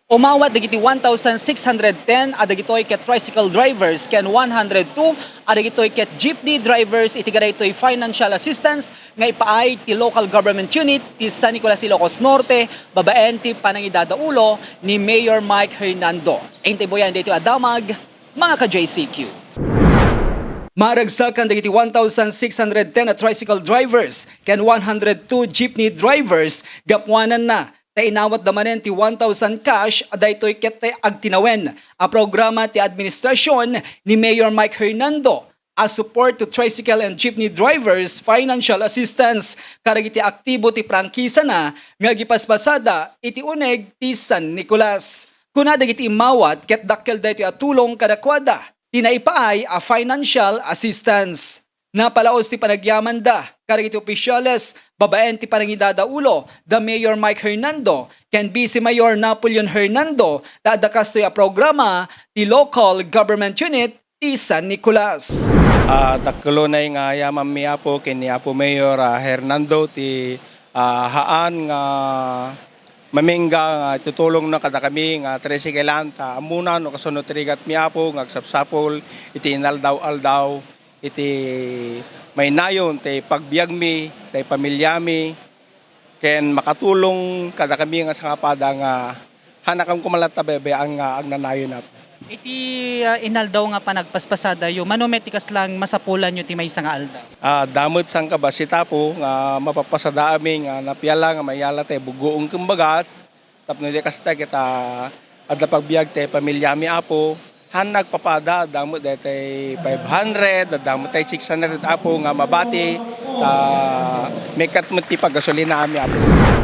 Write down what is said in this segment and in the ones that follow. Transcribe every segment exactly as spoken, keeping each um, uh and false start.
Umawat dagiti one thousand six hundred ten a dagitoy ket tricycle drivers ken one hundred two a dagitoy ket jeepney drivers iti kadaytoy financial assistance nga ipaay ti local government unit ti San Nicolas, Ilocos Norte, babaen ti panangidadaulo ni Mayor Mike Hernando. Intay buyan daytoy a damag, mga ka-J C Q. Maragsakan dagiti one thousand six hundred ten a tricycle drivers ken one hundred two jeepney drivers gapuananna ta inawatda manen ti one thousand cash a daytoy ket ti agtinawen a programa ti administrasyon ni Mayor Mike Hernando a support to tricycle and jeepney drivers financial assistance kadagiti aktibo ti prangkisana nga agipaspasada iti uneg ti San Nicolas. Kuna dagiti immawat ket dakkel daytoy a tulong kadakuada ti naipaay a financial assistance. Napalaos ti panagyamanda kadagiti opisyales babaen ti panangidadaulo da Mayor Mike Hernando ken Vice Mayor Napoleon Hernando ta adda kastoy a programa ti local government unit ti San Nicolas. Ah, dakkel unay nga yamanmi, Apo, ken ni Apo Mayor, ah, Hernando ti, ah, haan nga mamingga nga itutulongna kadakami nga tricycle-an ta ammona no kasano ti rigatmi, Apo, nga agsapsapul iti inaldaw-aldaw iti mainayon ti pagbiagmi, ti pamilyami, ken makatulong kadakami nga sangapada nga hanakam koma latta baybay-an nga agnanayon, Apo. Iti, ah, inaldaw nga panagpaspasadayo, mano met ti kasla nga masapulanyo ti maysa nga aldaw? Ah, adda met sangkabassit, Apo, nga mapapasadaami nga napiala nga mayala tay buggoen ken bagas, tapno idi kasta ket adda pagbiag ti pamilyami, Apo. Han nagpapada, adda met daytay five hundred, adda met tay six hundred, Apo, nga mabati, ta mekkat met ti paggasolinaami, Apo.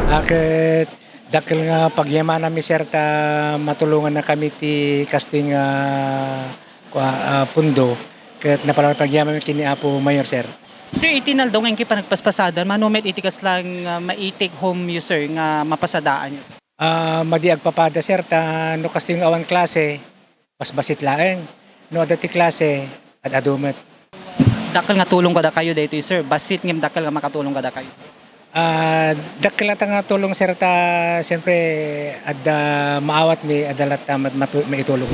A ket dakkel nga pagyamananmi, sir, ta matulongannakami ti kastoy nga, kua-, ah, pundo, ket napalalo pagyamanmi ken ni Apo Mayor, sir. Sir, iti inaldaw nga inka panagpaspasada, mano met iti kasla nga, ah, maitake home yo, sir, nga mapasadaanyo? Ah, madi agpapada, sir, ta no kastoy nga awan klase, basbassit laeng. No adda ti klase, ad-adu met. Dakkel nga tulong kadakayo daytoy, sir. Bassit ngem dakkel nga makatulong kadakayo, sir. Ah, dakkel latta nga tulong, sir, ta siyempre adda maawatmi, adda latta mat-, matu-, maitulong.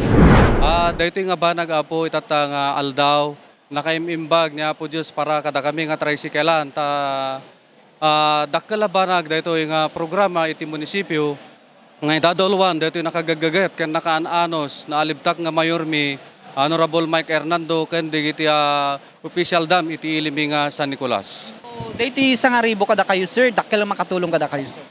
Ah, daytoy nga banag, Apo, itatta nga aldaw, nakaim-imbag ni Apo Dios para kadakami nga tricycle-an, ta, ah, dakkel a banag daytoy nga programa iti munisipio nga idadauluan daytoy nakagaggaget ken nakaan-anos, naalibtak nga mayormi, Honorable Mike Hernando, ken dagiti, ah, opisyaldam iti ilimi nga San Nicolas. So, daytoy sangaribu kadakayo, sir, dakkel a makatulong kadakayo, sir.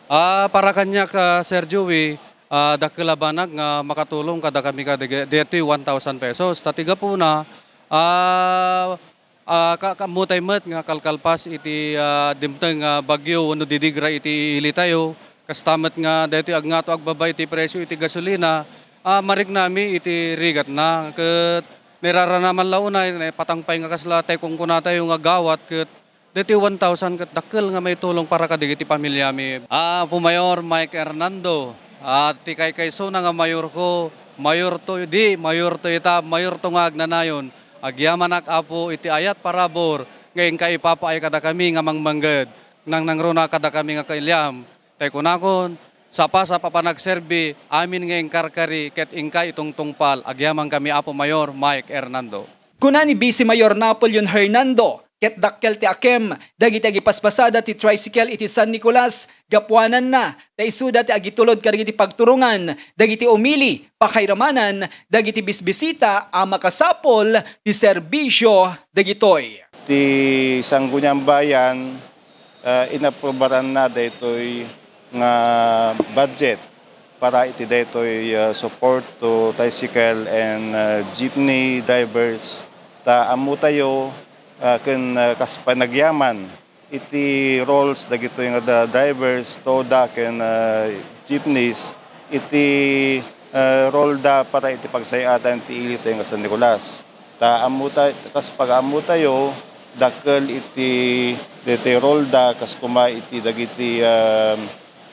Ah, para kaniak, ah, Sir Joey, ah, dakkel a banag nga makatulong kadakami kadagiti one thousand pesos. Ta ti gapuna, ah, ah, ka-, kaammo tay met nga kalkalpas iti, ah, dimteng nga bagyo wenno didigra iti ilitayo. Kasta met nga daytoy agngato agbaba iti presyo iti gasolina, ah, mariknami iti rigatna. Ket nairaranaman la unay, naipatang pay nga kasla tay kunkunatayo nga gawat ket daytoy one thousand ket dakkel nga maitulong para kadagiti pamilyami. Ah, Apo Mayor Mike Hernando, ah, ti kaykaysona nga mayorko, mayorto idi, mayorto ita, mayorto nga agnanayon. Agyamanak, Apo, iti ayat parabur nga inka ipapaay kadakami nga mangmangged, nangnangruna kadakami nga kailyam. Tay kunakon, sapasap a panagserbi, amin nga inkarkari ket inka itungtungpal. Agyamankami, Apo Mayor Mike Hernando. Kuna ni Vice Mayor Napoleon Hernando, ket dakkel ti akem dagiti agipaspasada ti tricycle iti San Nicolas, gapuananna ta isuda ti agitulod kadagiti pagturongan dagiti umili, pakairamanan dagiti bisbisita a makasapul ti serbisio dagitoy. Ti Sangguniang Bayan, ah, inaprubaranna daytoy nga budget para iti daytoy, ah, support to tricycle and, ah, jeepney drivers. Ta ammotayo, ah, ken, ah, kas panagyaman iti roles dagitoy nga da-, drivers, toda ken, ah, jeepneys, iti, ah, role da para iti pagsay-atan ti ilitoy nga San Nicolas. Ta ammota-, kas pagaammotayo, dakkel iti daytoy role da kas koma iti dagiti, ah,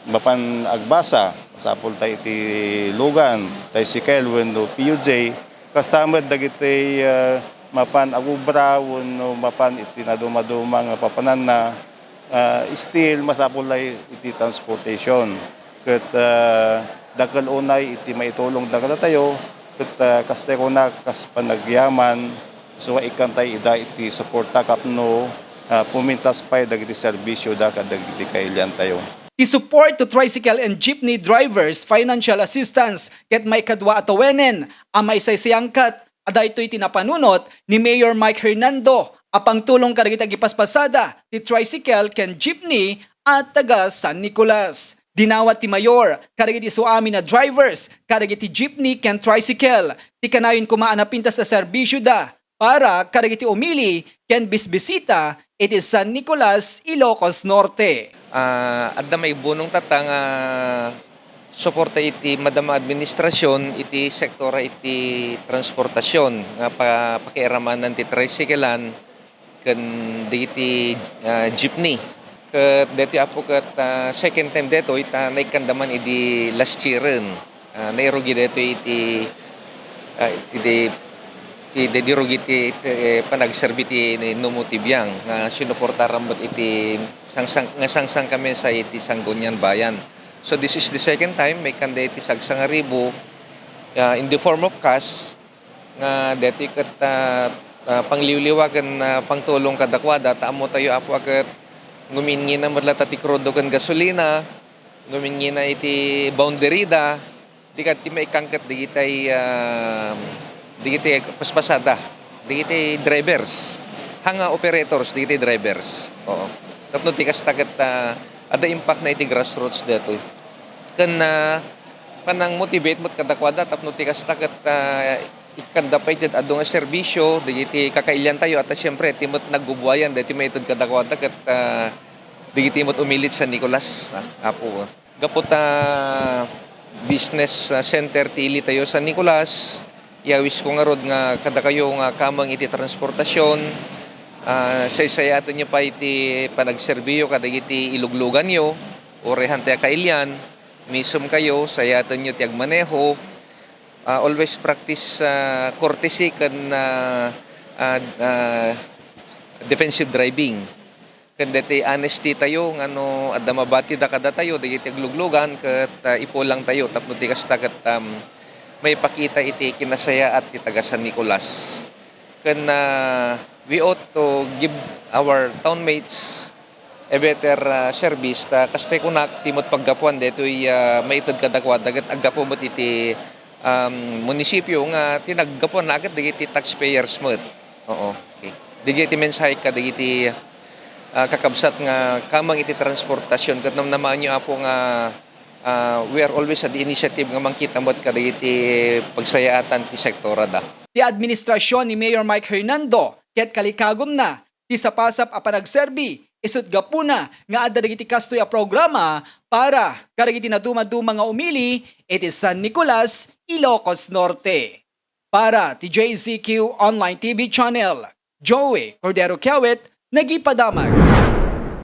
mapan agbasa, masapul ta iti lugan, tricycle wenno P U J, kasta met dagiti, ah, mapan agubra wenno mapan iti nadumaduma nga papananna, ah, still masapul la iti transportation. Ket, ah, Dakkel unay iti maitulongda kadatayo, ket, ah, kasta kuna, kas panagyaman, so nga ikkantay ida iti suporta tapno, ah, pumintas pay dagiti serbisioda kadagiti kailiantayo. Ti support to tricycle and jeepney drivers financial assistance ket maikadua a tawenen a maisaysayaangkat a daytoy ti napanunot ni Mayor Mike Hernando a pangtulong kadagiti agipaspasada ti tricycle ken jeepney a taga San Nicolas. Dinawat ti mayor kadagiti isuamin a drivers kadagiti jeepney ken tricycle ti kanayon koma a napintas a serbisioda para kadagiti umili ken bisbisita iti San Nicolas, Ilocos Norte. Ah, adda maibunong tatta nga suporta iti madama administrasyon iti sektora iti transportasyon nga pa-, pakiaramanan ti tricycle-an ken dagiti, ah, jeepney. Ket daytoy, Apo, ket, ah, second time daytoy ta naikkanda man idi last year-en. Ah, nairugi daytoy iti, ah, iti, iti, iti, iti rugi ti, ti, eh, panagserbi ti Numo ti Biang nga sinuportaran met iti sangsang-, nga sangsangkami sa iti Sangguniang Bayan. So, this is the second time, maikkanda iti sagsangaribu, ah, in the form of cash, nga daytoy ket, ah, ah, pangliwliwa ken, ah, pangtulong kadakuada, ta ammotayo, Apo, a ket nguminngina met latta ti krudo ken gasolina, nguminngina iti boundary da, di ket ti maikkan ket dagitay, ah, dagitay paspasada, dagitay drivers, haan nga operators, dagitay drivers. Oo. Tapno ti kasta ket, ah, adda impact na iti grassroots daytoy. Ken, ah, panang-motivate met kadakuada tapno ti kasta ket, ah, ikkanda pay ti adu nga serbisio dagiti kakailiantayo, a ta siempre, ti met nagbubuayan daytoy maited kadakuada ket, ah, dagiti met umilit San Nicolas, ah, Apo. Gapu ta business, ah, center ti ilitayo San Nicolas, iyawisko ngarud nga kadakayo nga kameng iti transportasyon, ah, saysayaatenyo pay ti panagserbiyo kadagiti ilugluganyo, uray haan ti akailian, misem kayo, sayatenyo ti agmaneho, ah, always practice, ah, courtesy ken, ah, ah, ah, defensive driving. Ken daytoy honesty tayo nga no adda mabatida kadatayo dagiti agluglugan ket, ah, ipulangtayo tapno ti kasta ket, um, maipakita iti kinasayaat ti taga San Nicolas. Ken, ah, we ought to give our townmates a better, ah, service ta kasta kunak ti met paggapuan daytoy, ah, maited kadakuada ket aggapu met iti, um, munisipio nga ti naggapuanna ket dagiti taxpayers met. Oo, okay. Diay ti mensahe kadagiti, ah, kakabsat nga kameng iti transportasyon ket namnamaenyo, Apo, nga, ah, we are always at the initiative nga mangkita met kadagiti pagsayaatan ti sektorada. Ti administrasyon ni Mayor Mike Hernando ket kalikagumna ti sapasap a panagserbi isut' gapuna nga adda dagiti kastoy a programa para kadagiti nadumaduma nga umili iti San Nicolas, Ilocos Norte. Para ti J Z Q Online T V Channel, Joey Cordero Kiawit, nagipadamag.